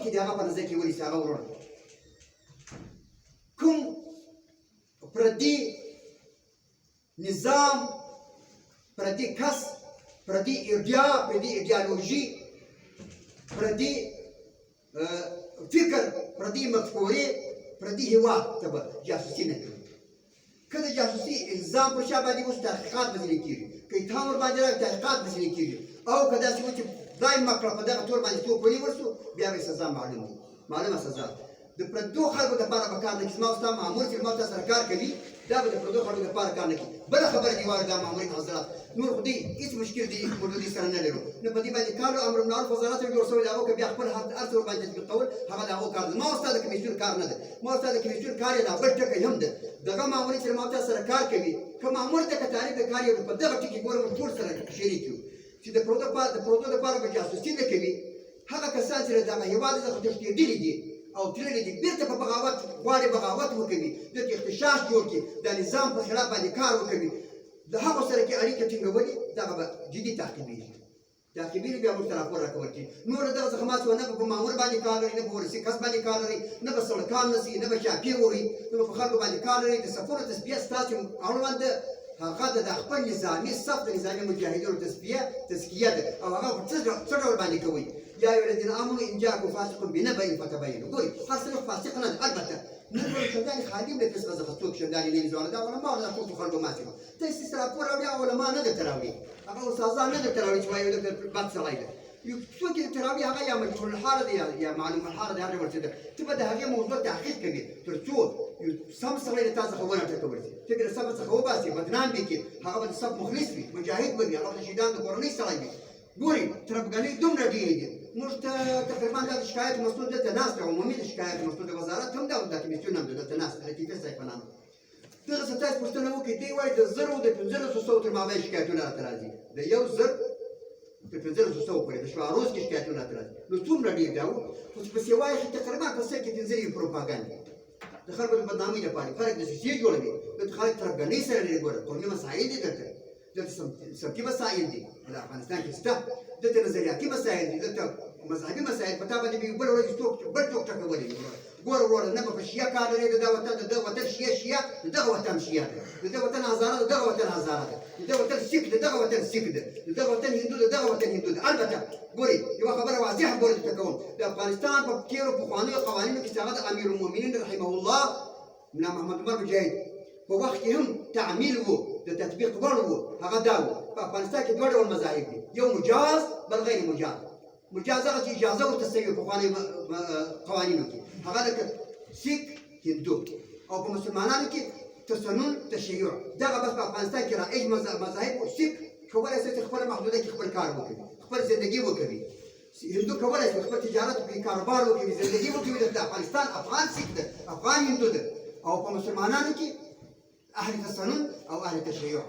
ټکی د هغه په نظر کې ونیسي. هغه وروڼه کوم پردي نظام، پردي کس، پردي ایډیا، پردي ایډیالوژي، پردي فکر، پردي مفکورې، پردي هیواد ته به جاسوسي نه کوي. که د جاسوسي الزام پر چا باندې اوس تحقیقات به ځینې کېږي، که اتهام ورباندې راغی تحقیقات به ځینې کېږي، او که داسې و چې خدای مه کړه په دغه تور باندې څوک ونیول سو، بیا به یې سزا معلوم وي، معلومه سزا. د پردو خلکو دپاره به کار نه کوي. زما او ستا مامور چې زما او ستا سره کار کوي، دا به د پردو خلکو دپاره کار نه کوي. بله خبره دې واوره، دا مامورین حضرات نور خو دوی هېڅ مشکل دی موږ له دوی سره نه لرو، نو په دې باندې کار امر بالمعروف وزارت هم جوړ شوی دی، هغو که بیا خپل هر څه ورباندې تطبیقول هغه د هغو کار دی، زما او ستا د کمیسیون کار نه دی. ما او ستا د کمیسیون کار یې دا بل ټکی هم دی، دغه مامورین چې له ما او تا سره کار کوي، که مامور ته که طالب د کار یو په دغه ټکي ګوره موږ ټول سره شریک یو چې د پردو دپاره به جاسوسي نه کوي. هغه کسان چې له دغه هېواد څخه تښتېدلي دي او تللي دي، بېرته په بغاوت غواړي بغاوت وکوي، دلته اغتشاش جوړ کړي، د نظام په خلاف باندې کار وکوي، د هغو سره کې اړیکه ټینګولې، دغه به جدي تعقیبېږي، تعقیبېږي، بیا موږ ته راپور راکول کېږي. نور له دغه څخه ما څه نه به په مامور باندې کار لري، نه په ولسي کس باندې کار لري، نه به سړکان نسي، نه به چاپې وهي، نه به په خلکو باندې کار لري. د صفونو تصفیه ستاسو اړوند ده، هغه د خپل نظامي صف د نظامي مجاهدینو تصفیه تزکیه ده، او هغه په څه ډول باندې کوي؟ یا ایها الذین آمنوا ان جاءکم فاسق بنبأ فتبینوا. ګورئ هر څه فاسق نه ده، البته نن ورځ چندانې خالي له فسقه څخه څوک چندانې نه وي ځوانه، دا علما او دا ټول خلکو ماتې وه. ته څه راپور راوړي، هغه علما نه درته راوړي، هغه استادان نه درته راوړي چې وایي دلته بد سړی دی. یو څوک یې درته راوړي هغه یا مجهول الحاله دی یا معلوم الحاله دی، هر ډول چې ده، ته به د هغې موضوع تحقیق کوي تر څو یو سم سړی له تا څخه ونه ټکول شي، ته به له صف څخه وباسې، بدنام به کړي، هغه به د صف مخلص وي، مجاهد به وي، هغه به د شهیدانو د کورنۍ سړی وي. ګورئ تربګنۍ دومره ډېرې دي، موږ ته تقریبا دا د شکایت مسؤل دلته ناست دی، عمومي د شکایت مسؤل د وزارت هم ده او د کمیسیون هم ده، دلته ناست دی لطیفه صاحب په نامه. دغه څه تاسو پوښتنه وکړئ، دی وایي د زرو د 1500 تر مابین شکایتونه راته راځي، د یو زر تر 1500 پورې د شواروز کې شکایتونه راته راځي، نو څومره ډېر دا وو، خو چې پسې وایي چې تقریبا په سل کې 95 پروپاګند دي د خلکو د بدنامۍ لپاره، خلک دسیسې جوړوي، دلته خلک تربګنۍ سره لري. ګوره قومي مسایل دي دلته، دلته سمتي مسایل دي په افغانستان کې شته، دلته نظریاتي مسایل دي، دلته مذهبي مسایل، په تا باندې به بله ورځ څوک بل څوک ټکولی وي. ګوره وروره، نه به په شیعه کار لرې، د وطن د دغه وطن شیعه شیعه، د دغه وطن شیعه ده، د دغه وطن هزاره د دغه وطن هزاره ده، د دغه وطن سیک د دغه وطن سیک ده، د دغه وطن هندو د دغه وطن هندو ده. البته ګورئ یوه خبره واضحه ګورئ درته کوم، د افغانستان په تېرو پخوانیو قوانینو کې چې هغه د امیرالمؤمنین رحمه الله ملا محمد عمر مجاهد په وخت کې هم تعمیل وو، د تطبیق وړ وو، هغه دا وو په افغانستان کې دوه ډول مذاهب دي، یو مجاز بل غیر مجاز. مجاز هغه چې اجازه ورته سوي پخوانیو قوانینو کې، هغه لکه سیک هندو، او په مسلمانانو کې تسنن تشیع. دغه بس په افغانستان کې رایج مذاهب وو. سیک کولای شي چې خپله محدوده کې خپل کار وکړي، خپل زندګي وکوي، هندو کولای شي خپل تجارت وکړي، کاروبار وکړي، زندګي وکړي، د افغانستان افغان سیک ده، افغان هندو ده. او په مسلمانانو کې اهل تسنن او اهل تشیع،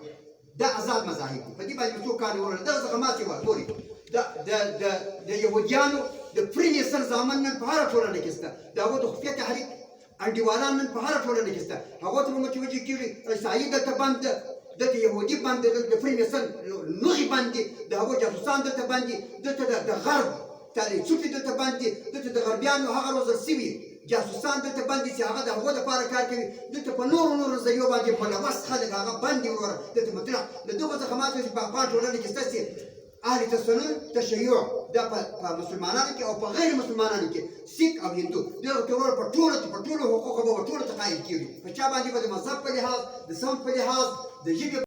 دا آزاد مذاهب دي، په دې باندې څوک کار نه دغه څخه ماتې وه. ګورئ د د د د یهودیانو د فریمیسن زامن نن په هره ټولنه کې شته، د هغو د خفیه تحریک انډیوالان نن په هره ټولنه کې شته، هغو ته به متوجه کېږي. عیسایي دلته بند ده، دلته یهودي بند ده، دلته د فریمیسن نوغي بند دي، د هغو جاسوسان دلته بند دي، دلته د غرب تالې څوکې دلته بند دي، دلته د غربیانو هغه روزل شوي جاسوسان دلته بند دي چې هغه د هغو دپاره کار کوي، دلته په نورو نورو نظریو باندې ملوث خلک هغه بند دي وروره. دلته مطلق له دغو څخه ماته چې په افغان ټولنه کې شته چې اهل تسنن تشیع دا په مسلمانانو کې او په غیر مسلمانانو کې سیک او هندو، دغه کې وروره په ټولو حقوقو به ټولو ته قایل کېږي، په چا باندې به د مذهب په لحاظ، د سمت په لحاظ، د ژبې